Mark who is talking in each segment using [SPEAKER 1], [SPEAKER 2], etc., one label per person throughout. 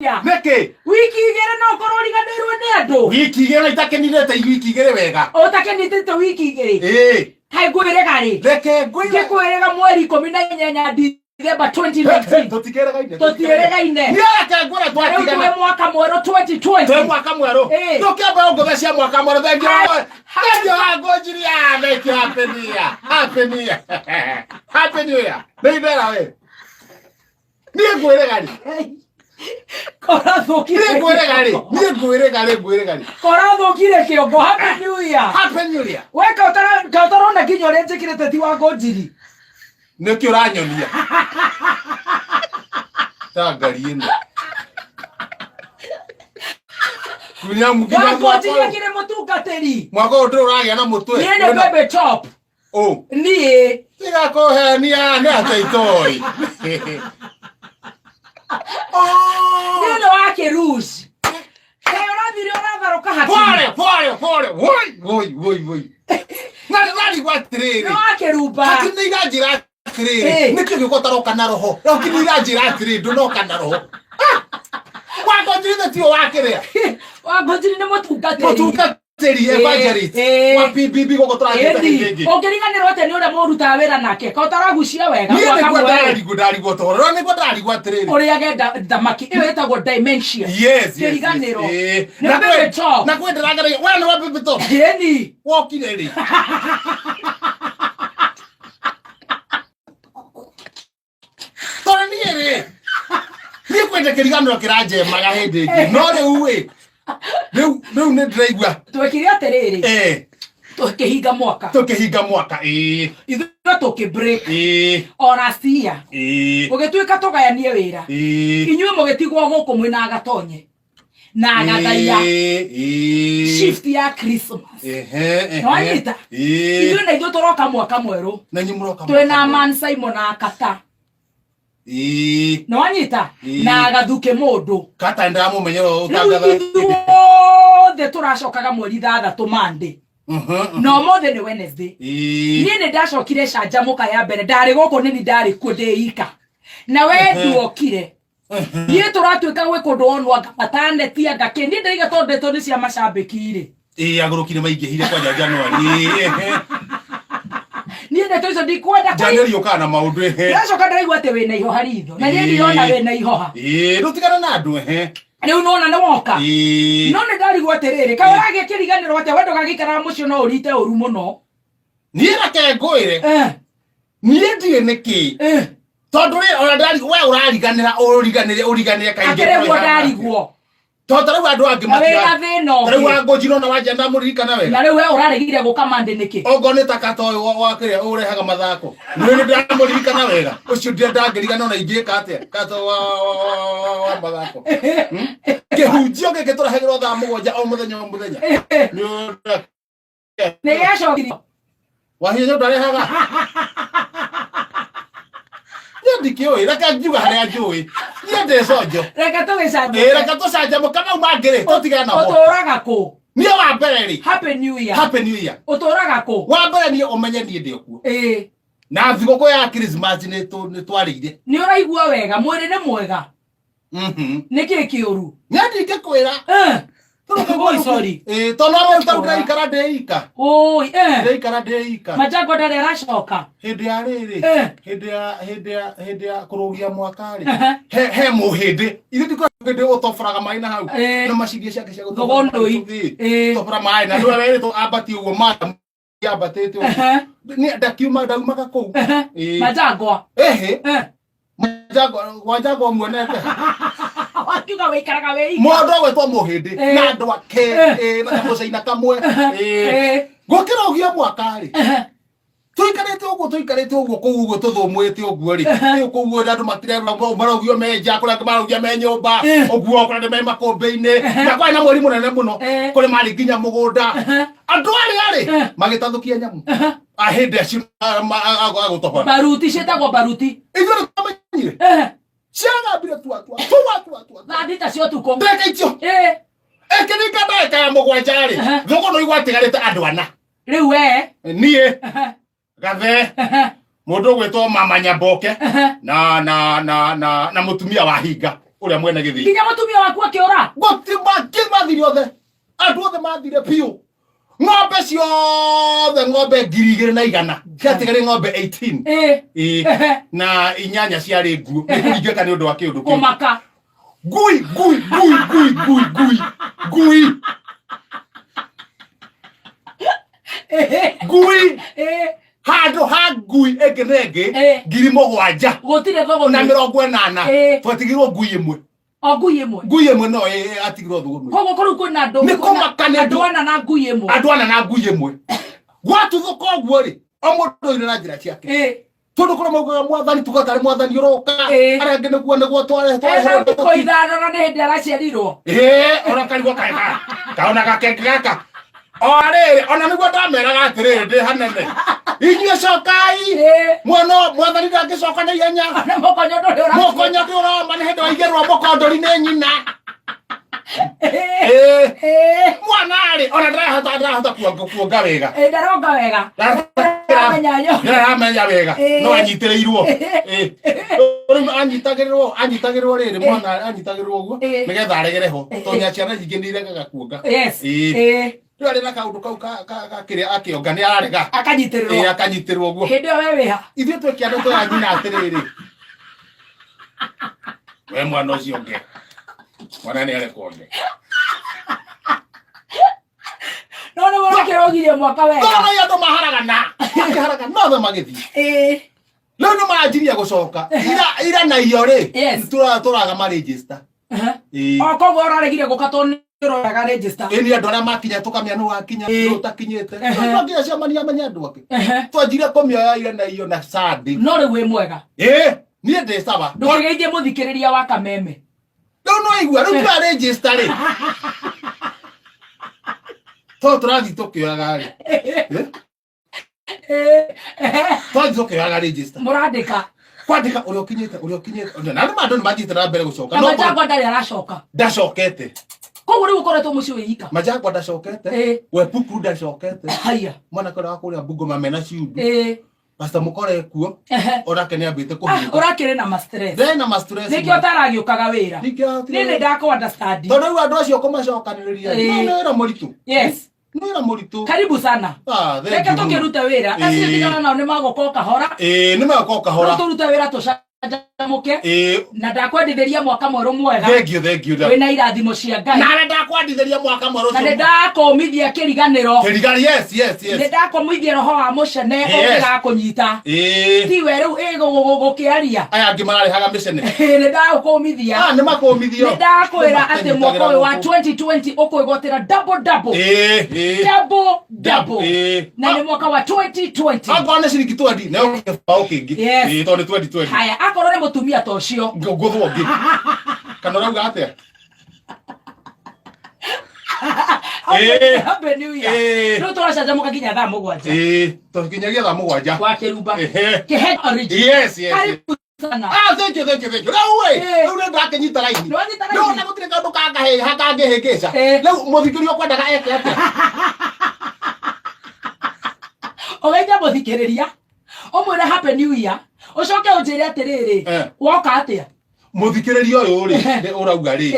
[SPEAKER 1] Year.
[SPEAKER 2] Nĩkĩ?
[SPEAKER 1] Wiki igĩrĩ no ũkorwo ũriganĩirwo nĩ andũ.
[SPEAKER 2] Wiki igĩrĩ na itakenirĩte wiki igĩrĩ wega.
[SPEAKER 1] Ũtakenĩtĩte wiki igĩrĩ.
[SPEAKER 2] Ĩĩ.
[SPEAKER 1] Kaĩ ngwĩrĩga rĩ?
[SPEAKER 2] Reke ngwĩre.
[SPEAKER 1] Ngĩkwĩrĩga mweri 18 Dithemba 2019.
[SPEAKER 2] Tũtikĩrĩgaine.
[SPEAKER 1] Tũtiĩrĩgaine.
[SPEAKER 2] Niĩ reke ngwĩre
[SPEAKER 1] Rĩu
[SPEAKER 2] twatigana.
[SPEAKER 1] twĩ mwaka mwerũ 2020.
[SPEAKER 2] Twĩ mwaka mwerũ.
[SPEAKER 1] Ĩĩ.
[SPEAKER 2] Tũkĩamba ngũtha cia mwaka mwerũ. Thengiũ. Thengiũ wa ngũnjiria. Thank you. Happy New Year. Happy New Year. Happy New Year. Nĩ ithera we. Niĩ ngwĩrĩga rĩ.
[SPEAKER 1] Korathũkire.
[SPEAKER 2] Niĩ ngwĩrĩga rĩ. Niĩ ngwĩrĩga rĩ ngwĩrĩga rĩ.
[SPEAKER 1] Korathũkire kĩongo. Happy New Year.
[SPEAKER 2] Happy New Year.
[SPEAKER 1] We ka ũtarona nginya ũrĩa njĩkĩrĩte ti wa ngũnjiri.
[SPEAKER 2] Nĩkĩ ũranyonia? Ta ngari ĩno. Nginya nginya
[SPEAKER 1] Wa
[SPEAKER 2] mwaka
[SPEAKER 1] ngũnjiri
[SPEAKER 2] ũyũ.
[SPEAKER 1] akĩrĩ mũtungatĩri.
[SPEAKER 2] Mwaka ũyũ ndũrĩ ũragĩa na mũtwe.
[SPEAKER 1] Niĩ nĩ baby top.
[SPEAKER 2] Ũ.
[SPEAKER 1] Niĩ.
[SPEAKER 2] Tiga kũhenia nĩ atĩ itoĩ.
[SPEAKER 1] Niĩ nĩ wa kĩruci. Kaĩ ũrathire ũratharũka hakiri.
[SPEAKER 2] Pole pole pole. Woi woi woi woi. Na ndarigwo atĩrĩrĩ.
[SPEAKER 1] Nĩ wa kĩrumba.
[SPEAKER 2] Hakiri nĩ iranjĩra atĩrĩrĩ.
[SPEAKER 1] Ĩ.
[SPEAKER 2] Nĩkĩ gĩũka ũtaroka na roho? Hakiri nĩ iranjĩra atĩrĩrĩ ndũnoka na roho. Wakwa njirĩte tiwe wakĩrĩa.
[SPEAKER 1] Wa ngũnjiri nĩ mũtungatĩri.
[SPEAKER 2] Mũtungatĩri evangelist
[SPEAKER 1] Ĩ.
[SPEAKER 2] wa PBB gũkũ tũrathiĩte
[SPEAKER 1] Ĩni,
[SPEAKER 2] hĩndĩ ĩngĩ.
[SPEAKER 1] ũngĩriganĩrwo atĩa nĩ ũrĩa mũrutaga wĩra nake ka ũtaragucia wega
[SPEAKER 2] Niĩ
[SPEAKER 1] mwaka
[SPEAKER 2] nĩguo
[SPEAKER 1] mwerũ
[SPEAKER 2] ndarigwo ndarigwo toro. No nĩguo ndarigwo atĩrĩrĩ.
[SPEAKER 1] ũrĩage thamaki ĩyo ĩtagwo dementia
[SPEAKER 2] Yes, yes, yes.
[SPEAKER 1] Kĩriganĩro.
[SPEAKER 2] Ĩ.
[SPEAKER 1] Nĩ
[SPEAKER 2] Na
[SPEAKER 1] baby top.
[SPEAKER 2] Na kwĩ ndĩrageragia. We nĩ wa baby top.
[SPEAKER 1] Ĩni.
[SPEAKER 2] Wokire rĩ? Tondũ niĩ rĩ, niĩ kwenda kĩriganĩro kĩranjemaga hĩndĩ ĩngĩ. No rĩu ĩ, rĩu rĩu nĩ ndĩraigua
[SPEAKER 1] Twekire atĩrĩrĩ, tũkĩhinga mwaka.
[SPEAKER 2] Tũkĩhinga mwaka ĩĩ.
[SPEAKER 1] Ithuĩ tũkĩ break
[SPEAKER 2] Ĩĩ.
[SPEAKER 1] o last year.
[SPEAKER 2] Ĩĩ.
[SPEAKER 1] Gũgĩtuĩka tũgayanie wĩra.
[SPEAKER 2] Ĩĩ.
[SPEAKER 1] Inyuĩ mũgĩtigwo gũkũ mwĩna agatonye na agathaia
[SPEAKER 2] Ĩĩ, ĩĩ.
[SPEAKER 1] shift ya Christmas.
[SPEAKER 2] Ehe, ehe.
[SPEAKER 1] Nĩwanyita?
[SPEAKER 2] Ĩĩ.
[SPEAKER 1] Ithuĩ na ithuĩ tũroka mwaka mwerũ.
[SPEAKER 2] Na inyuĩ mũroka
[SPEAKER 1] Twĩna
[SPEAKER 2] mwaka mwerũ.
[SPEAKER 1] Man Simon na Akata.
[SPEAKER 2] Ĩĩ.
[SPEAKER 1] Nĩwanyita?
[SPEAKER 2] Ĩĩ.
[SPEAKER 1] Na agathuke mũndũ.
[SPEAKER 2] Kata ndĩramũmenyera
[SPEAKER 1] Rĩu
[SPEAKER 2] ũtangatha.
[SPEAKER 1] ithuothe tũracokaga mweri ithathatũ Monday. Na ũmũthĩ nĩ Wednesday.
[SPEAKER 2] Ĩĩ.
[SPEAKER 1] Niĩ nĩ ndacokire canjamũka ya mbere ndarĩ gũkũ nĩni ndarĩ kuo ndĩ ika. Na we nduokire. Niĩ tũratuĩka gwĩ kũndũ wonwo anga mataneti anga kĩ. Niĩ ndĩraiga tondũ ndeto nĩ cia macambĩki rĩ.
[SPEAKER 2] Ĩĩ agũrũki nĩ maingĩhire kwanja January. Ĩĩ, ehe.
[SPEAKER 1] Niĩ ndeto icio ndikwenda kũi-
[SPEAKER 2] January yũkaga na maũndũ ehe.
[SPEAKER 1] Ndĩracoka ndĩraigua atĩ wĩna ihoha ritho. Na niĩ ndirona wĩna ihoha.
[SPEAKER 2] Ĩĩ, ndũtigane na andũ ehe.
[SPEAKER 1] Rĩu nona nĩ woka.
[SPEAKER 2] Ĩĩ.
[SPEAKER 1] No nĩ ndarigwo atĩrĩrĩ, kaĩ ũragĩa kĩriganĩro atĩa we ndũgagĩikaraga mũciĩ no ũrite ũru mũno.
[SPEAKER 2] Niĩ reke ngwĩre. Niĩ ndiũĩ nĩkĩ. Tondũ rĩ ona ndari we ũrariganĩra ũriganĩre ũriganĩre kaingĩ.
[SPEAKER 1] Akĩrĩ guo ndarigwo.
[SPEAKER 2] Tondũ ta rĩu andũ angĩ
[SPEAKER 1] Na wĩna thĩna ũngĩ.
[SPEAKER 2] Ta rĩu wangũnjira ona wanja ndamũririkana wega.
[SPEAKER 1] Na rĩu we ũraregire gũka Monday nĩkĩ?
[SPEAKER 2] Okorwo nĩ ta kata ũyũ wa kĩrĩa ũrehaga mathako. Nĩ nĩ ndamũririkana wega. Ũcio ndirĩ ndangĩrigana ona ingĩka atĩa. Kata wa mathako. Kĩhunjio gĩkĩ tũrehagĩrwo thaa 7 o mũthenya o mũthenya. Nĩ ũrĩa-
[SPEAKER 1] Nĩ gĩacokirio.
[SPEAKER 2] Wahinya ndarehaga. Niĩ ndikĩũĩ, reke ngiuga harĩa njũĩ. Niĩ ndĩ conjo.
[SPEAKER 1] Reke tũgĩcanjamũke.
[SPEAKER 2] Ĩĩ, reke tũcanjamũke mau mangĩ rĩ, tũtigane namo.
[SPEAKER 1] Ũtũũraga kũ?
[SPEAKER 2] Niĩ wa mbere rĩ.
[SPEAKER 1] Happy New Year.
[SPEAKER 2] Happy New Year.
[SPEAKER 1] Ũtũũraga kũ?
[SPEAKER 2] Wa mbere niĩ ũmenye niĩ ndĩ o kuo.
[SPEAKER 1] Ĩĩ.
[SPEAKER 2] Na thigũkũ ya Christmas nĩ twarĩire.
[SPEAKER 1] Nĩ ũraigua wega, mwĩrĩ nĩ mwega. Nĩ kĩĩ kĩũru?
[SPEAKER 2] Niĩ ndingĩkwĩra.
[SPEAKER 1] Oi, sorry.
[SPEAKER 2] Ĩĩ, tondũ no rĩu tarĩu ndĩraikara ndĩ ika.
[SPEAKER 1] Oi, eh.
[SPEAKER 2] Ndĩraikara ndĩ ika.
[SPEAKER 1] Majango ndarĩ aracoka.
[SPEAKER 2] Hĩndĩ ya rĩrĩ,
[SPEAKER 1] Eh.
[SPEAKER 2] hĩndĩ ya hĩndĩ ya hĩndĩ ya kũrũgia mwaka rĩ,
[SPEAKER 1] Ehe.
[SPEAKER 2] he mũhĩndĩ. Ithuĩ ti hĩndĩ ũtobũraga maĩ na hau.
[SPEAKER 1] Eh.
[SPEAKER 2] Na macini ciake cia gũtobora
[SPEAKER 1] Thũgũnũi.
[SPEAKER 2] maĩ.
[SPEAKER 1] Eh.
[SPEAKER 2] Tobora maĩ na nĩwe werĩtwo ambatie ũguo maĩ yambatĩte ũguo.
[SPEAKER 1] Ehe.
[SPEAKER 2] Niĩ ndakiuma ndaumaga kũu.
[SPEAKER 1] Ehe.
[SPEAKER 2] Ĩĩ.
[SPEAKER 1] Majangwa.
[SPEAKER 2] Ehe.
[SPEAKER 1] Eh.
[SPEAKER 2] Majangwa Wajangwa muonete.
[SPEAKER 1] Wakiuga wĩikaraga wĩ ika.
[SPEAKER 2] Mũndũ agwĩtwo mũhĩndĩ
[SPEAKER 1] Eh.
[SPEAKER 2] na andũ ake
[SPEAKER 1] Eh.
[SPEAKER 2] na kamũcaina kamwe.
[SPEAKER 1] Eh.
[SPEAKER 2] Gũkĩra ũgia mwaka rĩ.
[SPEAKER 1] Ehe.
[SPEAKER 2] Tũikarĩte ũguo tũikarĩte ũguo kũu ũguo tũthũmũĩte ũguo rĩ. Rĩu kũu ũguo andũ matirerwo maraugio me nja kũrĩa angĩ maraugio me nyũmba ũguo kũrĩa angĩ me makũmbĩ-inĩ. Na kwarĩ na mweri mũnene mũno kũrĩ marĩ nginya mũgũnda. Andũ arĩa rĩ magĩtathũkia nyamũ. Ahĩndĩ acio agũtohora.
[SPEAKER 1] Baruti ciĩtagwo baruti.
[SPEAKER 2] Ithuĩ nĩ twamenyire. Ciagambire tua tua tua tua tua.
[SPEAKER 1] Thaa thita cia ũtukũ.
[SPEAKER 2] Ndagĩka icio. Ĩkĩringa ndagĩka ya 7 rĩ. Thũkũ no igwatigarĩte andũ ana.
[SPEAKER 1] Rĩu we.
[SPEAKER 2] Niĩ. Gathe. Mũndũ ũgwĩtwo Mama Nyamboke na na na na na mũtumia wa hinga. Ũrĩa mwene gĩthĩi.
[SPEAKER 1] Nginya mũtumia waku akĩũra.
[SPEAKER 2] Gũtirĩ makĩ mathire othe. Andũ othe mathire biũ. Ng'ombe ciothe, ng'ombe 2100 ciatigarire ng'ombe 18. Ĩĩ. Na inyanya ciarĩ nguũ nĩ kũringĩka nĩ ũndũ wa kĩũndũ kĩu.
[SPEAKER 1] Kũmaka.
[SPEAKER 2] Ngui, ngui, ngui, ngui, ngui, ngui, ngui, ngui. Handũ ha ngui ĩngĩ na ĩngĩ 7000
[SPEAKER 1] Gũtirĩ thũgũnĩ.
[SPEAKER 2] Na 80. Twatigirwo ngui ĩmwe.
[SPEAKER 1] O ngui ĩmwe.
[SPEAKER 2] Ngui ĩmwe no atigirwo thũgũnĩ.
[SPEAKER 1] Koguo kũrĩu kwĩna andũ
[SPEAKER 2] Nĩ kũmaka nĩ
[SPEAKER 1] andũ ana na ngui ĩmwe.
[SPEAKER 2] Andũ ana na ngui ĩmwe. Gwatuthũka ũguo rĩ, o mũndũ oire na njĩra ciake, tondũ kũrĩa maugaga mwathani tuga tarĩ mwathani ũroka. Arĩa angĩ nĩguo tware
[SPEAKER 1] Ena thikũ 5 na nĩ hĩndĩ araciarirwo.
[SPEAKER 2] Ĩĩ, ona karigwo kaga kaona gakenge gaka o rĩrĩ, ona nĩguo ndameraga atĩrĩrĩ, ndĩ hanene, inyuĩ cokai. Mwana mwathani ndangĩcoka na ihenya.
[SPEAKER 1] Na mũkonyo ndũrĩ ũra.
[SPEAKER 2] Mũkonyo ndĩ ũroma, nĩ hĩndĩ waigĩrwo mũkondori nĩ nyina. Ĩĩ. Mwana rĩ, ona ndarahota kuonga wega.
[SPEAKER 1] Ĩĩ, ndaronga wega. Ndaramenya yo.
[SPEAKER 2] Ndaramenya wega. No anyitĩrĩirwo. Ĩĩ. Rĩu anyitagĩrĩrwo rĩrĩ, mwana anyitagĩrĩrwo ũguo nĩgetha aregere ho, tondũ ciana nyingĩ nĩ iregaga kuonga. Ĩĩ. Rĩu arĩ na kaũndũ kau ka kĩrĩa akĩonga nĩ ararega.
[SPEAKER 1] Akanyitĩrĩrwo.
[SPEAKER 2] Ĩĩ, akanyitĩrwo ũguo.
[SPEAKER 1] Hĩndĩ ĩyo we wĩha?
[SPEAKER 2] Ithuĩ twĩkĩandũ twĩra nyina atĩrĩrĩ, we mwana ũcio ũngĩ, mwana nĩ arekwo onge.
[SPEAKER 1] No nĩ ũrakĩrogirie mwaka wega.
[SPEAKER 2] Tondũ andũ maharagana makĩharagana othe magĩthiĩ. Rĩu nĩ manjirie gũcoka ira ira na iyo rĩ. Tũraga marĩnjĩsta. Ĩĩ.
[SPEAKER 1] O koguo ũraregire gũka tondũ nĩ ũroraga register.
[SPEAKER 2] Ĩĩ, nĩ andũ arĩa makinya tũkamenya nũ wakinya, nũ ũtakinyĩte. No nginya ciamania amenye andũ ake. Twanjire kũmĩoya ira na iyo na Sunday.
[SPEAKER 1] No rĩu wĩ mwega?
[SPEAKER 2] Ĩĩ, niĩ ndĩ sawa.
[SPEAKER 1] Ndũkĩgeithie mũthikĩrĩria wa kameme.
[SPEAKER 2] Rĩu no igua rĩu tũra register rĩ, tondũ tũrathiĩ tũkĩoyaga rĩ. Tũrathiĩ tũkĩoyaga register.
[SPEAKER 1] Mũrandĩka.
[SPEAKER 2] Kwandĩka ũrĩa ũkinyĩte, ũrĩa ũkinyĩte, na andũ andũ nĩ mathiĩte na mbere gũcoka.
[SPEAKER 1] Na
[SPEAKER 2] No
[SPEAKER 1] Majangwa ndarĩ aracoka?
[SPEAKER 2] Ndacokete.
[SPEAKER 1] Koguo rĩu ũkoretwo mũciĩ wĩ ika?
[SPEAKER 2] Majangwa ndacokete. Wepukuru ndacokete.
[SPEAKER 1] Haya.
[SPEAKER 2] Mwanake ũrĩa wa kũrĩa Bungoma mena ciundu. Pastor Mũkore kuo. Onake nĩ ambĩte kũhurũka.
[SPEAKER 1] Ũrakĩrĩ na ma stress.
[SPEAKER 2] Ndĩna ma stress.
[SPEAKER 1] Nĩkĩo ũtaragĩũkaga wĩra.
[SPEAKER 2] Nĩkĩo.
[SPEAKER 1] Niĩ nĩ ndakũ understand.
[SPEAKER 2] Tondũ rĩu andũ acio kũmacokanĩrĩria no nĩ wĩra mũritũ. Nĩ wĩra mũritũ.
[SPEAKER 1] Karibu sana.
[SPEAKER 2] Ah, thank
[SPEAKER 1] Reke
[SPEAKER 2] you mũno.
[SPEAKER 1] tũkĩrute wĩra. Acio tigana nao nĩ magũka o kahora.
[SPEAKER 2] Ĩĩ, nĩ magũka o kahora.
[SPEAKER 1] Rĩu tũrute wĩra tũcanjamũke. Na ndakwendithĩria mwaka mwerũ mwega.
[SPEAKER 2] Thank you, thank you.
[SPEAKER 1] Wĩna irathimo cia Ngai.
[SPEAKER 2] Nawe ndakwendithĩria mwaka mwerũ
[SPEAKER 1] Na
[SPEAKER 2] ũcio.
[SPEAKER 1] nĩ ndakũmithia kĩriganĩro.
[SPEAKER 2] Kĩriganĩro, yes.
[SPEAKER 1] Nĩ ndakũmithia roho wa mũcene ũngĩgakũnyita. Tiwe rĩu ĩ gũkĩaria.
[SPEAKER 2] Aya angĩ mararĩhaga mĩcene.
[SPEAKER 1] Nĩ ndagũkũmithia.
[SPEAKER 2] Ah, nĩ makũmithio.
[SPEAKER 1] Nĩ ndakwĩra atĩ mwaka ũyũ wa
[SPEAKER 2] Gũkũ.
[SPEAKER 1] 2020 ũkwĩgwatĩra double double.
[SPEAKER 2] Ĩĩ.
[SPEAKER 1] Double double. Na nĩ mwaka wa 2020.
[SPEAKER 2] Akorwo nĩ ciringi 20, nayo kĩbaũ kĩngĩ. Ĩĩ, tondũ nĩ 2020.
[SPEAKER 1] Haya, akorwo nĩ mũtumia ta ũcio.
[SPEAKER 2] Ngũthwo ũngĩ. Kana ũrauga atĩa?
[SPEAKER 1] Happy New Year. Rĩu tũracanjamũka nginya thaa 7.
[SPEAKER 2] Ĩĩ, tũkinyagia thaa 7.
[SPEAKER 1] Wa Kĩrumba. Kĩhe origin.
[SPEAKER 2] Yes.
[SPEAKER 1] Karibu sana.
[SPEAKER 2] Ah, thank you, thank you, thank you. Rĩu ĩ, rĩu nĩ ndakĩnyita raini.
[SPEAKER 1] Nĩ wanyita
[SPEAKER 2] Rĩu
[SPEAKER 1] raini?
[SPEAKER 2] ona gũtirĩ kaũndũ kangĩhĩngĩca. Rĩu mũthikĩrĩria ũkwendaga eke atĩa?
[SPEAKER 1] Ũgeithie mũthikĩrĩria, ũmwĩre happy new year, ũcoke ũnjĩre atĩrĩrĩ, woka atĩa?
[SPEAKER 2] Mũthikĩrĩria ũyũ rĩ, nĩ ũrauga rĩ,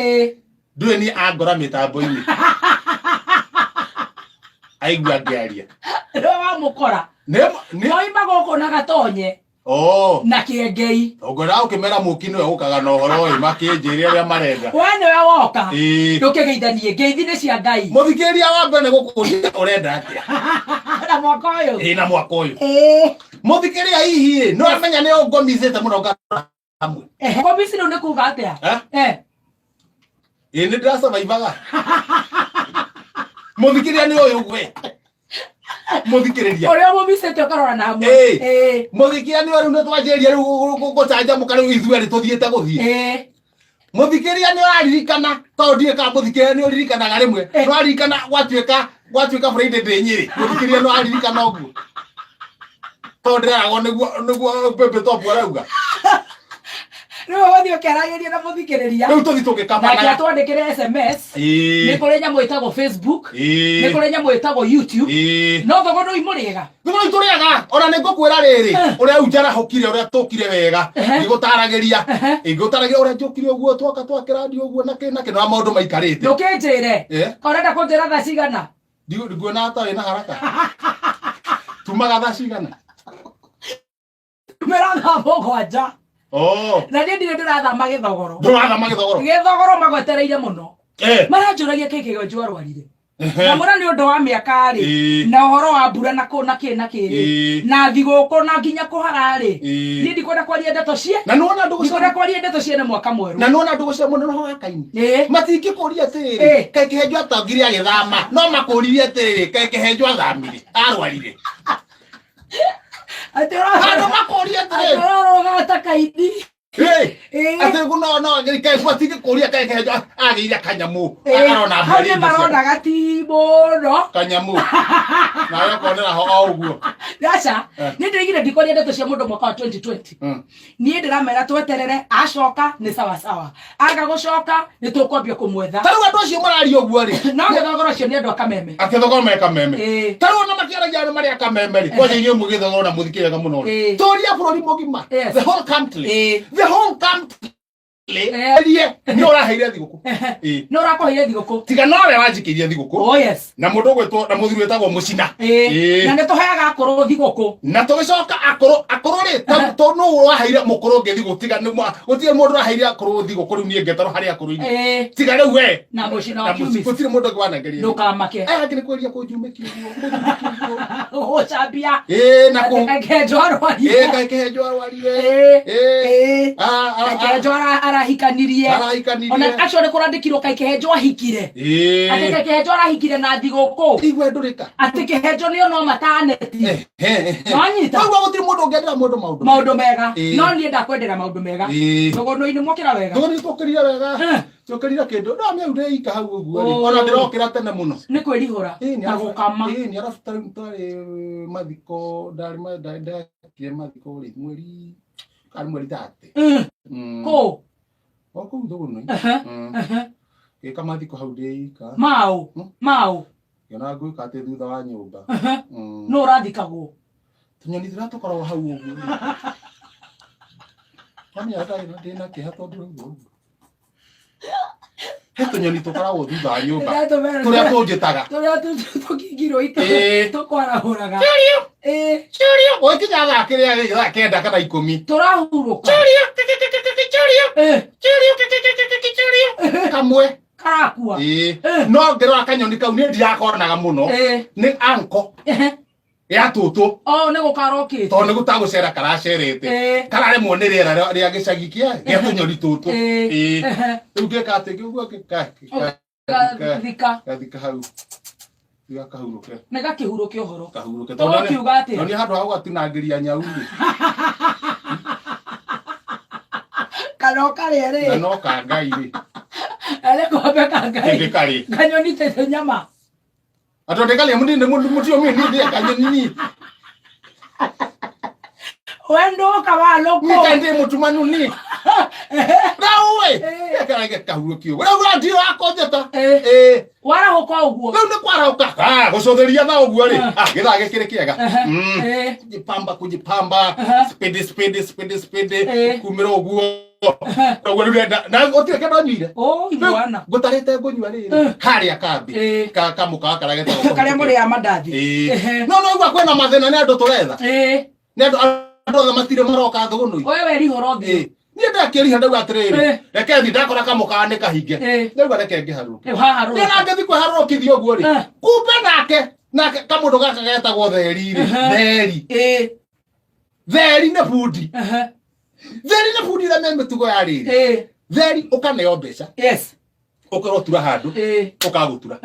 [SPEAKER 2] ndũĩ niĩ angora mĩtambo-inĩ aigua ngĩaria.
[SPEAKER 1] Nĩwe wamũkora. Moima gũkũ na gatonye.
[SPEAKER 2] Oh.
[SPEAKER 1] Na kĩengei.
[SPEAKER 2] Ngwenda ũkĩmera mũki nĩwe ũkaga na ũhoro ũyũ makĩnjĩre ũrĩa marenda.
[SPEAKER 1] We nĩwe woka. Ndũkĩgeithanie, ngeithi nĩ cia Ngai.
[SPEAKER 2] Mũthikĩrĩria wa mbere nĩ gũkũria ũrenda atĩa?
[SPEAKER 1] Na mwaka ũyũ.
[SPEAKER 2] Ĩĩ, na mwaka ũyũ. Mũthikĩrĩria hihi ĩ, nĩ wamenya nĩ ũngomicĩte mũno hamwe.
[SPEAKER 1] Komisi rĩu nĩ kuga atĩa?
[SPEAKER 2] Ĩĩ, nĩ ndĩrasurvivaga. Mũthikĩrĩria nĩ ũyũ gwe. Mũthikĩrĩria.
[SPEAKER 1] Ũrĩa mũmicĩte ũkarora na hamwe.
[SPEAKER 2] Mũthikĩrĩria nĩ ũyũ rĩu nĩ twanjĩrĩria rĩu gũcanjamũka rĩu ithuĩ erĩ tũthiĩte gũthiĩ. Mũthikĩrĩria nĩ ũraririkana, tondũ ndiũĩ kana mũthikĩrĩria nĩ ũririkanaga rĩmwe. Nĩ ũraririkana gwatuĩka Friday ndĩ Nyĩrĩ. Mũthikĩrĩria nĩ ũraririkana ũguo. Tondũ ndĩreragwo nĩguo Baby Top arauga.
[SPEAKER 1] Rĩu ũgũthiĩ ũkĩaragĩria na mũthikĩrĩria.
[SPEAKER 2] Rĩu tũthi
[SPEAKER 1] Nake
[SPEAKER 2] tũgĩkabanaga.
[SPEAKER 1] atwandĩkĩre SMS. Nĩ kũrĩ nyamũ ĩtagwo Facebook. Nĩ kũrĩ nyamũ ĩtagwo YouTube. No thogora imũrĩega.
[SPEAKER 2] Thogora itũrĩaga ona nĩ ngũkwĩra rĩrĩ ũrĩa rĩu njarahũkire ũrĩa tũkire wega ngĩgũtaragĩria ngĩgũtaragĩria ũrĩa njũkire ũguo twoka twakĩrandio ũguo na kĩ na kĩ na maũndũ maikarĩte.
[SPEAKER 1] Ndũkĩnjĩre. Ũrenda kũnjĩra thaa cigana?
[SPEAKER 2] Nguona ta wĩna haraka. Tumaga thaa cigana?
[SPEAKER 1] Tumĩra thaa 7.
[SPEAKER 2] Oh.
[SPEAKER 1] Na niĩ ndirĩ ndĩrathama gĩthogoro.
[SPEAKER 2] Ndũrathama gĩthogoro?
[SPEAKER 1] Gĩthogoro magwetereire mũno. Maranjũragia kĩ kĩgonju arwarire. Na mũra nĩ ũndũ wa mĩaka rĩ, na ũhoro wa mbura na kũ na kĩ na kĩ rĩ, na thigũkũ na nginya kũhara rĩ, niĩ ndikwenda kwaria ndeto cie.
[SPEAKER 2] Na nĩwona ndũgũ cia
[SPEAKER 1] Ndikwenda kwaria ndeto ciene mwaka mwerũ.
[SPEAKER 2] Na nĩwona ndũgũ cia mũnene wa Kaini. Matingĩkũria atĩrĩrĩ, kaĩ kĩhenjo atongire agĩthama, no makũririe atĩrĩrĩ, kaĩ kĩhenjo athamire, arwarire.
[SPEAKER 1] Atĩ
[SPEAKER 2] Andũ makũria atĩrĩrĩ.
[SPEAKER 1] ũrorogata kaini.
[SPEAKER 2] Atĩ no no kaĩ matingĩkũria kaĩ kĩhenjo agĩire kanyamũ. Arona
[SPEAKER 1] Hau nĩ marona gati mũno.
[SPEAKER 2] Kanyamũ. Nawe ũkonera ho o ũguo.
[SPEAKER 1] Aca, niĩ ndĩraigire ndikwaria ndeto cia mũndũ mwaka wa 2020. Niĩ ndĩramera tweterere acoka nĩ sawa sawa. Aga gũcoka nĩ tũkwambia kũmwetha.
[SPEAKER 2] Ta rĩu andũ acio mararia ũguo rĩ.
[SPEAKER 1] No gĩthogoro ũcio nĩ andũ a Kameme.
[SPEAKER 2] Akĩthogoro me Kameme. Ta rĩu ona makĩaragia andũ marĩ a Kameme rĩ. Kwanja inyuĩ mũgĩthogoro na mũthikĩ wega mũno rĩ. Tũria bũrũri mũgima. The whole country. The whole country. Rie nĩ ũraheire thigũkũ.
[SPEAKER 1] Nĩ ũrakũheire thigũkũ.
[SPEAKER 2] Tiga nowe wanjikĩirie thigũkũ.
[SPEAKER 1] Oh yes.
[SPEAKER 2] Na mũndũ ũgwĩtwo na mũthuri wĩtagwo Mũcina.
[SPEAKER 1] Na nĩ tũheaga akũrũ thigũkũ.
[SPEAKER 2] Na tũgĩcoka akũrũ akũrũ rĩ to nũ waheire mũkũrũ ũngĩ thigũkũ tiga nĩ gũtirĩ mũndũ ũraheire akũrũ thigũkũ rĩu niĩ ngeterwo harĩ akũrũ-inĩ. Tiga rĩu we.
[SPEAKER 1] Na Mũcina wa Kiumisi.
[SPEAKER 2] Gũtirĩ mũndũ ũngĩ wanengeria.
[SPEAKER 1] Ndũkamake.
[SPEAKER 2] Aya angĩ nĩ kwĩria kũnjumĩkia ũguo. Kũnjumĩkia ũguo.
[SPEAKER 1] Gũcambia.
[SPEAKER 2] Na kũ.
[SPEAKER 1] Kaĩ kĩhenjo arwarire.
[SPEAKER 2] Kaĩ kĩhenjo arwarire.
[SPEAKER 1] Kaĩ kĩhenjo arahikanirie.
[SPEAKER 2] Arahikanirie.
[SPEAKER 1] Ona actually kũrandĩkirwo kaĩ kĩhenjo ahikire. Atĩ kaĩ kĩhenjo arahikire na thigũkũ.
[SPEAKER 2] Igua ndũrĩka.
[SPEAKER 1] Atĩ kĩhenjo nĩo no mataneti. Wanyita.
[SPEAKER 2] Koguo gũtirĩ mũndũ ũngĩendera mũndũ maũndũ.
[SPEAKER 1] Maũndũ mega. No niĩ ndakwendera maũndũ mega. Thũgũnũ-inĩ mwokĩra wega.
[SPEAKER 2] Thũgũnũ-inĩ twokĩrire wega. Twokĩrire kĩndũ. No mĩau ndĩ ika hau ũguo rĩ. Ona ndĩrokĩra tene mũno.
[SPEAKER 1] Nĩ kwĩrihũra. Na gũkama.
[SPEAKER 2] Nĩ arabu ta rĩu twarĩ mathiko ndarĩ ndakire mathiko rĩ mweri karĩ mweri 30.
[SPEAKER 1] Kũ?
[SPEAKER 2] O kũu Thũgũnũ. Ngĩka mathiko hau ndĩ ika.
[SPEAKER 1] Maũ. Maũ.
[SPEAKER 2] Ngĩona ngwĩka atĩ thutha wa nyũmba.
[SPEAKER 1] Nũ ũrathikagwo?
[SPEAKER 2] Tũnyoni tũrĩa tũkoragwo hau ũguo. Mamenya ndĩna kĩeha tondũ rĩu ũguo. He tũnyoni tũkoragwo thutha wa nyũmba. Tũrĩa tũnjĩtaga.
[SPEAKER 1] Tũrĩa tũkingirwo tũkwarahũraga.
[SPEAKER 2] Ũgĩkinya thaa kĩrĩa gĩ thaa 9 kana 10.
[SPEAKER 1] Tũrahurũka.
[SPEAKER 2] Kamwe.
[SPEAKER 1] Karakua.
[SPEAKER 2] No ngĩrora kanyoni kau niĩ ndirakonaga mũno. Nĩ anko. Ya tũtũ.
[SPEAKER 1] Oh, nĩ gũkarokĩte.
[SPEAKER 2] Tondũ nĩ gũtagũcera karacerete. Kararemwo nĩ rĩera rĩa gĩcagi kĩa gĩa tũnyoni tũtũ. Rĩu ngĩka atĩ ngĩigua
[SPEAKER 1] Gathika.
[SPEAKER 2] Gathika hau. Tiga kahurũke.
[SPEAKER 1] Nĩ gakĩhurũke ũhoro.
[SPEAKER 2] Kahurũke.
[SPEAKER 1] Tondũ ũkiuga atĩa?
[SPEAKER 2] Tondũ nĩ handũ ha gũgatinangĩria nyau rĩ.
[SPEAKER 1] Kana ũkarĩa rĩ.
[SPEAKER 2] Na no ka Ngai rĩ.
[SPEAKER 1] Arĩ kombe ka Ngai.
[SPEAKER 2] Ndĩkarĩ.
[SPEAKER 1] Kanyoni tete nyama.
[SPEAKER 2] Andũ ndĩkarĩa mũndũ mũtio mimi ndĩ kanyoni ni.
[SPEAKER 1] Wendo ka wa loko.
[SPEAKER 2] Ni kandi mutumanu ni. Rau we. Karage kahurũkio. Rau radio akonjeta.
[SPEAKER 1] Warahũka ũguo.
[SPEAKER 2] Rĩu nĩ kwarahũka. Gũcũthĩria thaa ũguo rĩ. Gĩthaa gĩkĩrĩ kĩega. Kujipamba kujipamba. Spidi spidi spidi spidi. Kumĩra ũguo. Ũguo rĩu ndenda na gũtirĩ kĩndũ nyuire.
[SPEAKER 1] Mwana.
[SPEAKER 2] Ngũtarĩte ngũnyua rĩrĩ. Harĩa kambi. Kamũkawa karĩa getagwo.
[SPEAKER 1] Karĩa mũrĩaga mandathi.
[SPEAKER 2] No no igua kwĩna mathĩna nĩ andũ tũretha. Nĩ andũ andũ othe matirĩ maroka thũgũnũ.
[SPEAKER 1] We werihũra ũthiĩ.
[SPEAKER 2] Niĩ ndakĩriha ndauga atĩrĩrĩ. Reke thiĩ ndakora kamũkawa nĩ kahinge. Ndauga reke ngĩharũrũke.
[SPEAKER 1] Haharũrũka.
[SPEAKER 2] Niĩ na ngĩthiĩ kwĩharũrũkithia ũguo rĩ. Kumbe nake nake kamũndũ gaka getagwo Theri rĩ. Theri. Theri nĩ bundi. Theri nĩ bundi ĩrĩa me mĩtugo ya rĩrĩ. Theri ũkaneo mbeca.
[SPEAKER 1] Yes.
[SPEAKER 2] Ũkerwo tura handũ. Ũkagũtura.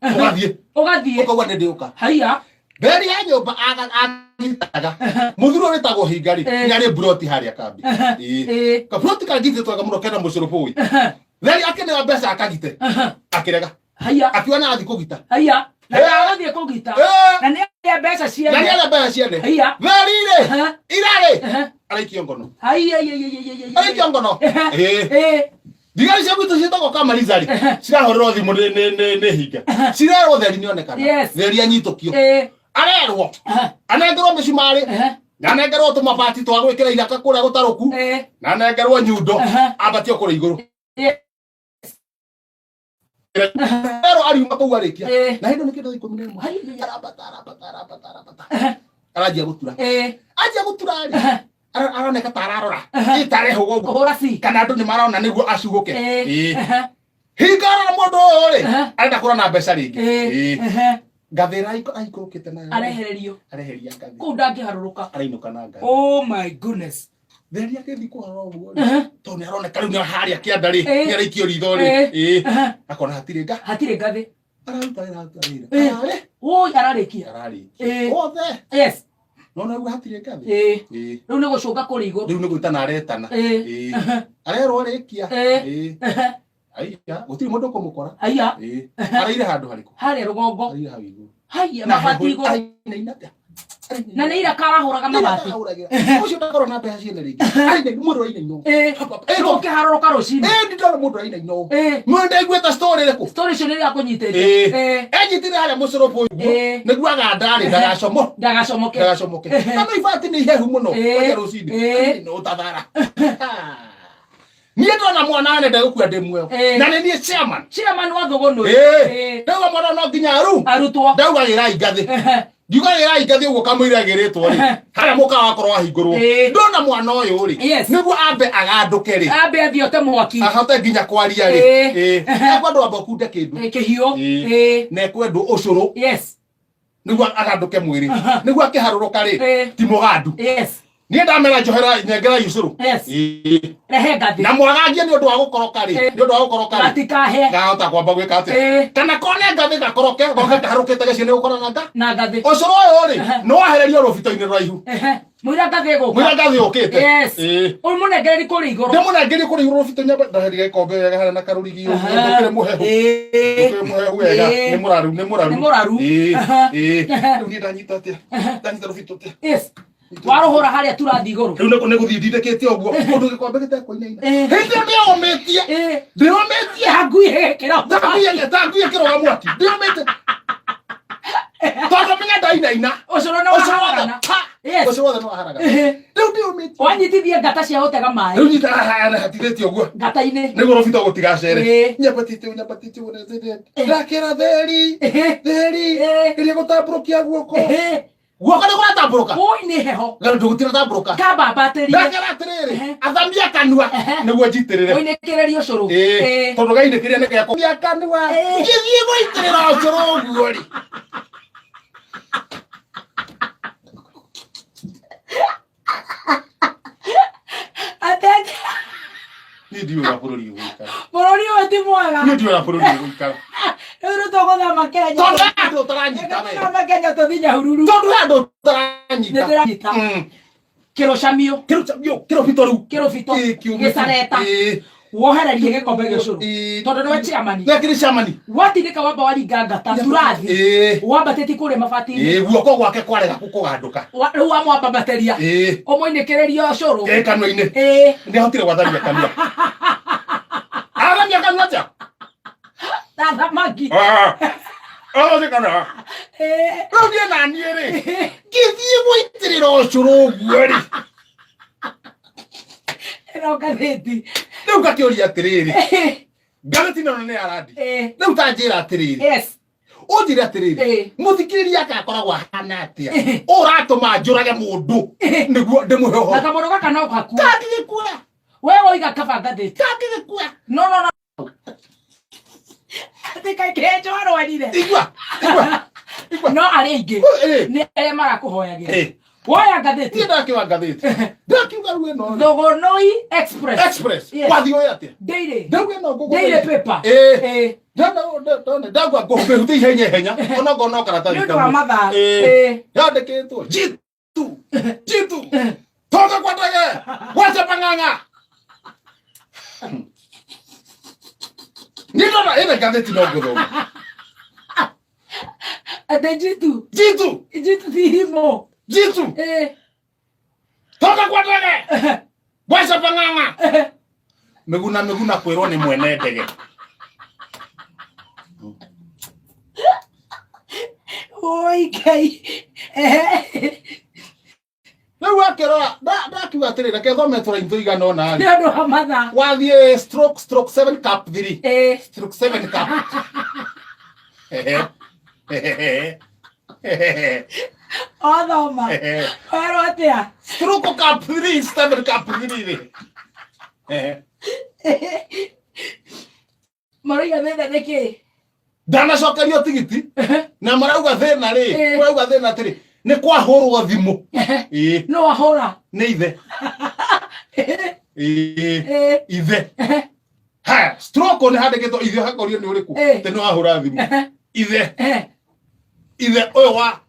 [SPEAKER 2] Ũgathiĩ.
[SPEAKER 1] Ũgathiĩ.
[SPEAKER 2] Ũkauga nĩ ndĩũka.
[SPEAKER 1] Haiya.
[SPEAKER 2] Theri ya nyũmba agitaga. Mũthuri ũyũ wĩtagwo Hinga rĩ, nĩ arĩ mburoti harĩa kambi. Kaburoti kangitĩtwo wega mũno kena mũcũrũbũi. Theri akĩneo mbeca akagite. Akĩrega.
[SPEAKER 1] Haiya.
[SPEAKER 2] Akiuga nĩ arathiĩ kũgita.
[SPEAKER 1] Haiya. Na ndagũthiĩ kũgita. Na nĩ arĩa mbeca
[SPEAKER 2] Na
[SPEAKER 1] ciene.
[SPEAKER 2] nĩ arĩa mbeca ciene.
[SPEAKER 1] Haiya.
[SPEAKER 2] Theri rĩ, ira rĩ, araikio ngono.
[SPEAKER 1] Haiya, iya, iya, iya, iya.
[SPEAKER 2] Araikio ngono. Ĩĩ. Thigari cia gwitũ ciĩtagwo Kamariza rĩ, cirahũrĩrwo thimũ nĩ hinga. Cirerwo theri nĩonekana.
[SPEAKER 1] Yes.
[SPEAKER 2] Theri anyitũkio. Arerwo anengerwo mĩcumarĩ na anengerwo tũmabati twa gwĩkĩra iraka kũrĩa gũtarũku na anengerwo nyundo ambatio kũrĩa igũrũ. Erwo ariuma kũu arĩkia. Na hĩndĩ nĩ kĩndũ 11. Arambata, arambata, arambata, arambata. Aranjia gũtura. Anjia gũtura rĩ, aroneka ta ararora. Ĩtarehũga ũguo.
[SPEAKER 1] Kũhũra ci.
[SPEAKER 2] Kana andũ nĩ marona nĩguo acugũke. Hinga arora mũndũ ũyũ rĩ, arenda kũrona na mbeca rĩngĩ. Ngathĩ ĩrĩa aikũrũkĩte nayo.
[SPEAKER 1] Arehererio.
[SPEAKER 2] Areheria ngathĩ.
[SPEAKER 1] Kũu ndangĩharũrũka.
[SPEAKER 2] Arainũka na ngathĩ.
[SPEAKER 1] Oh my goodness.
[SPEAKER 2] Theri agĩthiĩ kũrora ũguo rĩ, tondũ nĩ aroneka rĩu nĩ harĩa kĩanda rĩ, nĩ araikio ritho rĩ. Akona hatirĩ nga.
[SPEAKER 1] Hatirĩ ngathĩ.
[SPEAKER 2] Araruta wĩra, aruta wĩra. Ararĩ.
[SPEAKER 1] Woi, ararĩkia.
[SPEAKER 2] Ararĩkia. Othe.
[SPEAKER 1] Yes.
[SPEAKER 2] Nona rĩu hatirĩ ngathĩ.
[SPEAKER 1] Rĩu nĩ gũcũnga kũrĩ igũrũ.
[SPEAKER 2] Rĩu nĩ gwĩtana aretana. Arerwo arĩkia. Aiya, gũtirĩ mũndũ ũkũmũkora.
[SPEAKER 1] Aiya.
[SPEAKER 2] Araire handũ harĩkũ?
[SPEAKER 1] Harĩa rũgongo.
[SPEAKER 2] Araire hau igũrũ.
[SPEAKER 1] Haiya,
[SPEAKER 2] Na
[SPEAKER 1] mabati
[SPEAKER 2] heho-
[SPEAKER 1] igũrũ.
[SPEAKER 2] Arainaina atĩa?
[SPEAKER 1] Na nĩ iraka arahũraga mabati.
[SPEAKER 2] Ũcio ndakorwo na mbeca ciene rĩngĩ. Arainaina, mũndũ arainaina ũũ.
[SPEAKER 1] Ũkĩharũrũka rũcinĩ.
[SPEAKER 2] Ndĩrona mũndũ arainaina ũũ. Mũndũ ndaiguĩte story ĩrĩkũ?
[SPEAKER 1] Story icio nĩ ĩrakũnyitĩte.
[SPEAKER 2] Enyitire harĩa mũcũrũbũ ũguo. Nĩguo aganda rĩ, ndagacomo.
[SPEAKER 1] Ndagacomoke.
[SPEAKER 2] Ndagacomoke. Na no ibati nĩ ihehu mũno. Kwaja rũcinĩ. Arainaina ũũ ta thara. Niĩ ndona mwana ane ndegũkua ndĩ muoyo. Na nĩ niĩ chairman.
[SPEAKER 1] Chairman wa Thũgũnũ.
[SPEAKER 2] Ndauga mwana no nginya aru.
[SPEAKER 1] Arutwo.
[SPEAKER 2] Ndauga gĩrai ngathĩ. Ngiuga gĩrai ngathĩ ũguo kamũira ĩgĩrĩtwo rĩ. Harĩa mũkawa wakorwo wahingũrwo. Ndona mwana ũyũ rĩ. Nĩguo ambe agandũke rĩ.
[SPEAKER 1] Ambe athiĩ ote mwaki.
[SPEAKER 2] Ahote nginya kwaria rĩ. Ekwendwo ambe akunde kĩndũ.
[SPEAKER 1] Kĩhiũ.
[SPEAKER 2] Na ekwendwo ũcũrũ. Nĩguo agandũke mwĩrĩ. Nĩguo akĩharũrũka rĩ. Ti mũgandu. Niĩ ndamera njohera nengera ũcũrũ.
[SPEAKER 1] Rehe ngathĩ.
[SPEAKER 2] Na mwagangie nĩ ũndũ wa gũkoroka rĩ. Nĩ ũndũ wa gũkoroka rĩ.
[SPEAKER 1] Gatikahe.
[SPEAKER 2] Gahota kwamba gwĩka atĩa? Kana kone ngathĩ gakoroke, goke kaharũkĩte gĩcio nĩ gũkora na nga.
[SPEAKER 1] Na ngathĩ.
[SPEAKER 2] Ũcũrũ ũyũ rĩ, nĩ wahererio rũbito-inĩ rũraihu.
[SPEAKER 1] Mũira ngathĩ ĩgũka.
[SPEAKER 2] Mũira ngathĩ yũkĩte.
[SPEAKER 1] Ũmũnengererie kũrĩa igũrũ.
[SPEAKER 2] Ndĩmũnengerie kũrĩa igũrũ rũbito nyambe ndaheria gĩkombe wega harĩa na karũrigi ũguo, ndũkĩrĩ mũhehu. Ndũkĩrĩ mũhehu wega. Nĩ mũraru, nĩ mũraru.
[SPEAKER 1] Nĩ mũraru.
[SPEAKER 2] Rĩu niĩ ndanyita atĩa? Ndanyita rũbito atĩa?
[SPEAKER 1] Warũhũra harĩa turathi igũrũ.
[SPEAKER 2] Rĩu nĩ gũthiĩ ndindĩkĩte ũguo, ũndũ gĩkombe gĩtekũinaina. Hĩndĩ ĩyo ndĩomĩtie. Ndĩomĩtie.
[SPEAKER 1] Ngui ĩgĩkĩra.
[SPEAKER 2] Ta ngui ĩkĩroga mwaki. Ndĩomĩte. Tondũ menya ndainaina.
[SPEAKER 1] Ũcũrũ nĩ
[SPEAKER 2] Ũcũrũ wothe,
[SPEAKER 1] waharagana.
[SPEAKER 2] pa! Ũcũrũ wothe nĩ waharagana. Rĩu ndĩomĩtie.
[SPEAKER 1] Wanyitithie ngata cia gũtega maĩ.
[SPEAKER 2] Rĩu nyita haha hatirĩtie ũguo.
[SPEAKER 1] Ngata-inĩ.
[SPEAKER 2] Nĩguo rũbito gũtigacere. Nyambatĩte ũũ, nyambatĩte ũũ, ndakĩra theri. Theri. Geria gũtambũrũkia guoko. Guoko nĩ kũratambũrũka.
[SPEAKER 1] Oi, nĩ heho.
[SPEAKER 2] Rĩu gũtiratambũrũka.
[SPEAKER 1] Kambambatĩrie.
[SPEAKER 2] Ndakĩra atĩrĩrĩ, athamia kanua nĩguo njitĩrĩre.
[SPEAKER 1] Ũinĩkĩrĩrie ũcũrũ.
[SPEAKER 2] Tondũ gainĩkĩria nĩ geko. Athamia kanua. Ngĩthiĩ gũitĩrĩra ũcũrũ ũguo rĩ.
[SPEAKER 1] Atete.
[SPEAKER 2] Niĩ ndiũĩ ũrĩa bũrũri ũgũikara.
[SPEAKER 1] Bũrũri ũyũ ti mwega.
[SPEAKER 2] Niĩ ndiũĩ ũrĩa bũrũri ũgũikara.
[SPEAKER 1] Rĩu nĩ tũgũthama Kenya.
[SPEAKER 2] Tondũ he andũ ũtaranyita we.
[SPEAKER 1] Tũgũthama Kenya tũthiĩ Nyahururu.
[SPEAKER 2] Tondũ he andũ ũtaranyita.
[SPEAKER 1] Nĩ ndĩranyita. Kĩrũcamio.
[SPEAKER 2] Kĩrũcamio, kĩrũbito rĩu.
[SPEAKER 1] Kĩrũbito.
[SPEAKER 2] Kĩũmĩte.
[SPEAKER 1] Gĩcareta. Wohererie gĩkombe gĩa ũcũrũ. Tondũ nĩwe chairman.
[SPEAKER 2] Nĩ akĩrĩ chairman.
[SPEAKER 1] Watindĩka wamba waringa ngata turathi. Wambatĩtie kũrĩa mabati-inĩ.
[SPEAKER 2] Guoko gwake kwarega kũgandũka.
[SPEAKER 1] Rĩu wamwambabatĩria. Ũmũinĩkĩrĩrie ũcũrũ.
[SPEAKER 2] Kanua-inĩ. Nĩ ahotire gwathamia kanua. Athamia kanua atĩa?
[SPEAKER 1] Ta thamaki.
[SPEAKER 2] Athamia kanua. Rĩu niĩ na niĩ rĩ, ngĩthiĩ gũitĩrĩra ũcũrũ ũguo rĩ.
[SPEAKER 1] Ĩno ngathĩti.
[SPEAKER 2] Rĩu ngakĩũria atĩrĩrĩ. Ngathĩti ĩno nĩ ya randi. Rĩu ta njĩra atĩrĩrĩ. Ũnjĩre atĩrĩrĩ, mũthikĩrĩria akakoragwo ahana atĩa? Ũratũma njũrage mũndũ nĩguo ndĩmũhe ũhoro.
[SPEAKER 1] Na kamũndũ gaka no gakue.
[SPEAKER 2] Kangĩgĩkua.
[SPEAKER 1] We woiga kaba ngathĩti.
[SPEAKER 2] Kangĩgĩkua.
[SPEAKER 1] No, no, no. Atĩ kaĩ kĩenjo arwarire.
[SPEAKER 2] Igua, igua, igua.
[SPEAKER 1] No arĩa aingĩ nĩ arĩa marakũhoyagĩra. Woya ngathĩti.
[SPEAKER 2] Niĩ ndakiuga ngathĩti. Ndakiuga rĩu ĩno.
[SPEAKER 1] Thũgũnũi Express.
[SPEAKER 2] Express.
[SPEAKER 1] Yes.
[SPEAKER 2] Wathiĩ ũĩ atĩa?
[SPEAKER 1] Daily.
[SPEAKER 2] Ndauga ĩno ngũgũ.
[SPEAKER 1] Daily paper.
[SPEAKER 2] Ndauga ngũmĩhutia ihenya ihenya. Ona ngona o karatathi.
[SPEAKER 1] Nĩ ũndũ wa mathaa.
[SPEAKER 2] Yandĩkĩtwo Jitu. Jitu. Toka kwa ndege. Wacha pang'ang'a. Niĩ ndona ĩno ngathĩti no ngũthoma.
[SPEAKER 1] Atĩ Jitu.
[SPEAKER 2] Jitu.
[SPEAKER 1] Jitu ti irimũ.
[SPEAKER 2] Jitu.
[SPEAKER 1] Ĩĩ.
[SPEAKER 2] Toka kwa ndege. Bwaca pang'ang'a. Mĩguna mĩguna kwĩrwo nĩ mwene ndege.
[SPEAKER 1] Oi Ngai. Ehe.
[SPEAKER 2] Rĩu akĩrora ndakiuga atĩrĩ reke thome tũraini tũigana ũna
[SPEAKER 1] Nĩ
[SPEAKER 2] rĩ.
[SPEAKER 1] ũndũ wa mathaa.
[SPEAKER 2] Wathiĩ stroke stroke 7 cap 3.
[SPEAKER 1] Ĩĩ.
[SPEAKER 2] Stroke 7 cap. Ehe. Ehe. Ehe.
[SPEAKER 1] Othoma.
[SPEAKER 2] Ehe.
[SPEAKER 1] Werwo atĩa?
[SPEAKER 2] Stroke cap 3 7 cap 3 rĩ. Ehe.
[SPEAKER 1] Maroiga thĩna nĩ kĩ?
[SPEAKER 2] Ndanacokerio tigiti na marauga thĩna rĩ,
[SPEAKER 1] Eh.
[SPEAKER 2] marauga thĩna atĩrĩ nĩ kwahũrwo thimũ. Ĩĩ,
[SPEAKER 1] No ahũra.
[SPEAKER 2] nĩ ithe. Ĩĩ,
[SPEAKER 1] Ĩĩ.
[SPEAKER 2] ithe. Haya, stroke nĩ handĩkĩtwo ithe hakorio nĩ ũrĩkũ?
[SPEAKER 1] Eh.
[SPEAKER 2] Tĩ nĩ wahũra thimũ. Ithe,
[SPEAKER 1] Ehe.
[SPEAKER 2] ithe ũyũ wa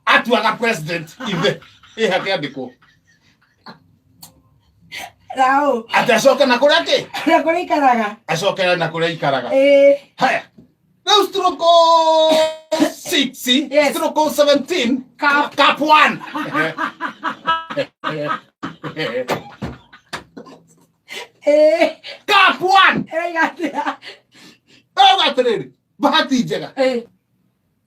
[SPEAKER 2] atuaga president ithe. Ĩ hakĩandĩkwo.
[SPEAKER 1] Raũ.
[SPEAKER 2] Atĩ acoke na kũrĩa kĩ?
[SPEAKER 1] Na kũrĩa ikaraga.
[SPEAKER 2] Acoke na kũrĩa ikaraga.
[SPEAKER 1] Ĩĩ.
[SPEAKER 2] Haya. Rĩu stroke 6,
[SPEAKER 1] Yes.
[SPEAKER 2] stroke 17,
[SPEAKER 1] Cap.
[SPEAKER 2] cap 1.
[SPEAKER 1] Ĩĩ.
[SPEAKER 2] Cap 1.
[SPEAKER 1] Ĩroiga atĩa?
[SPEAKER 2] Rauga atĩrĩrĩ, bahati njega.
[SPEAKER 1] Ĩĩ.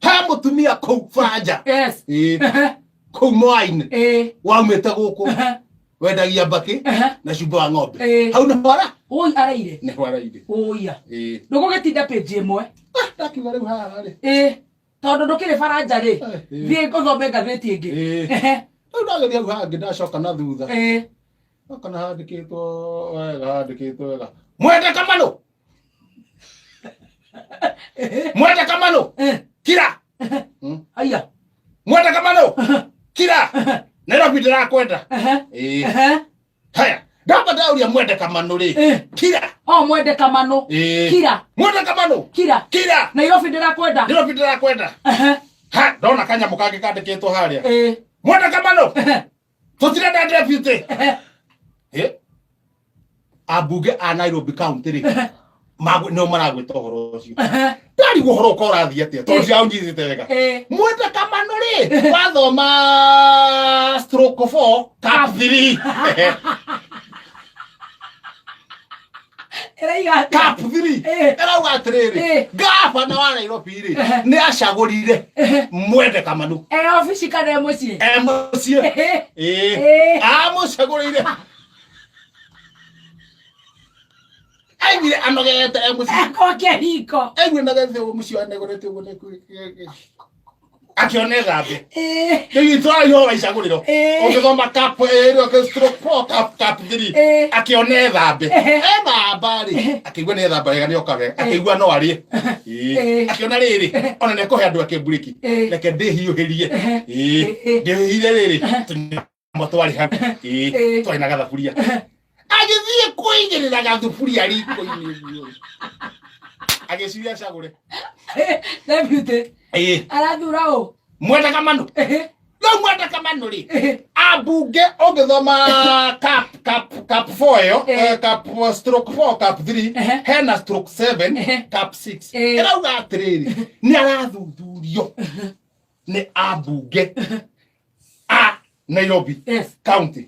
[SPEAKER 2] He mũtumia kũu baranja.
[SPEAKER 1] Yes.
[SPEAKER 2] Ĩĩ. Kũu Moainĩ.
[SPEAKER 1] Ĩĩ.
[SPEAKER 2] Waumĩte gũkũ. Wendagia mbakĩ na cumbĩ wa ng'ombe.
[SPEAKER 1] Ĩĩ.
[SPEAKER 2] Hau nĩho ara?
[SPEAKER 1] Ũi araire.
[SPEAKER 2] Nĩho araire.
[SPEAKER 1] Ũia.
[SPEAKER 2] Ĩĩ.
[SPEAKER 1] Ndũgũgĩtinda page ĩmwe.
[SPEAKER 2] Ah, ndakiuga rĩu haha rĩ.
[SPEAKER 1] Ĩĩ. Tondũ ndũkĩrĩ baranja rĩ.
[SPEAKER 2] Ĩĩ.
[SPEAKER 1] Thiĩ ũthome ngathĩti ĩngĩ.
[SPEAKER 2] Ĩĩ.
[SPEAKER 1] Ehe.
[SPEAKER 2] Rĩu ndageria hau hangĩ ndacoka na thutha.
[SPEAKER 1] Ĩĩ.
[SPEAKER 2] Kana handĩkĩtwo wega, handĩkĩtwo wega. Mwende Kamanũ. Mwende Kamanũ. Kira.
[SPEAKER 1] Aya.
[SPEAKER 2] Mwende Kamanũ. Kira. Nairobi ndĩrakwenda. Ĩĩ. Haya. Ndamba ndauria Mwende Kamanũ rĩ. Kira.
[SPEAKER 1] O Mwende Kamanũ.
[SPEAKER 2] Ĩĩ.
[SPEAKER 1] Kira.
[SPEAKER 2] Mwende Kamanũ.
[SPEAKER 1] Kira.
[SPEAKER 2] Kira.
[SPEAKER 1] Nairobi ndĩrakwenda.
[SPEAKER 2] Nairobi ndĩrakwenda. Ha, ndona kanyamũ kangĩ kandĩkĩtwo harĩa.
[SPEAKER 1] Ĩĩ.
[SPEAKER 2] Mwende Kamanũ. Tũtirenda deputy. Eh? Ambunge a Nairobi County rĩ nĩo maragwĩta ũhoro ũcio. Ndarigwo ũhoro ũka ũrathiĩ atĩa tondũ ndiraũnyitĩte wega. Mwende Kamanũ rĩ wathoma stroke 4 cap 3.
[SPEAKER 1] Ĩraiga atĩa?
[SPEAKER 2] Cap 3. Ĩrauga atĩrĩrĩ, gavana wa Nairobi rĩ nĩ acagũrire Mwende Kamanũ.
[SPEAKER 1] E obici kana e mũciĩ?
[SPEAKER 2] E mũciĩ. Ĩĩ. Amũcagũrĩire. Aiguire anogete e mũciĩ.
[SPEAKER 1] Ekoke hiko.
[SPEAKER 2] Aiguire anogete ũguo mũciĩ anegorete ũguo akĩona ĩthambe. Rĩu itwara wa icagũrĩro. Ũngĩthoma cap ĩrĩa stroke 4 cap cap 3 akĩona ĩthambe. Ethamba rĩ akĩigua nĩ ethamba wega nĩ oka wega akĩigua no arĩe. Akĩona rĩrĩ ona nĩ ekũhe andũ ake mburĩki reke ndĩhiũhĩrie. Ndĩhiũhĩrie rĩrĩ tũnyamũ twarĩ hau. Twarĩ na gathaburia. Agĩthiĩ kũigĩrĩra gathuburia riko-inĩ ũguo. Agĩciria acagũre.
[SPEAKER 1] Deputy. Arathura ũ?
[SPEAKER 2] Mwende Kamanũ. Rĩu Mwende Kamanũ rĩ, ambunge ũngĩthoma cap cap cap 4 ĩyo, cap stroke 4 cap 3, hena stroke 7 cap 6. Ĩrauga atĩrĩrĩ, nĩ arathuthurio nĩ ambunge a Nairobi County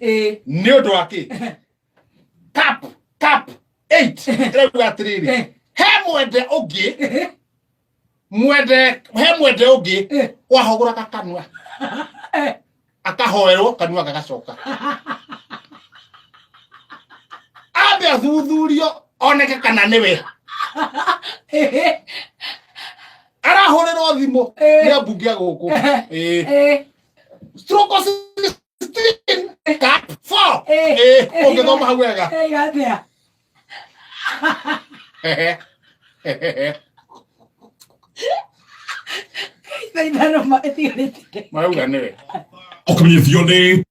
[SPEAKER 2] nĩ ũndũ wa kĩ? Cap cap 8 ĩrauga atĩrĩrĩ, he mwende ũngĩ mwende he mwende ũngĩ wahũgũraga kanua akahoerwo kanua gagacoka ambe athuthurio oneke kana nĩwe arahũrĩrwo thimũ nĩ ambunge a gũkũ. Ĩĩ. Stroke 16 cap 4. Ĩĩ, ũngĩthoma hau wega.
[SPEAKER 1] Ĩiga atĩa? Thaa ithano ĩtigarĩte.
[SPEAKER 2] Marauga nĩwe.
[SPEAKER 3] Ũkamenyithio nĩ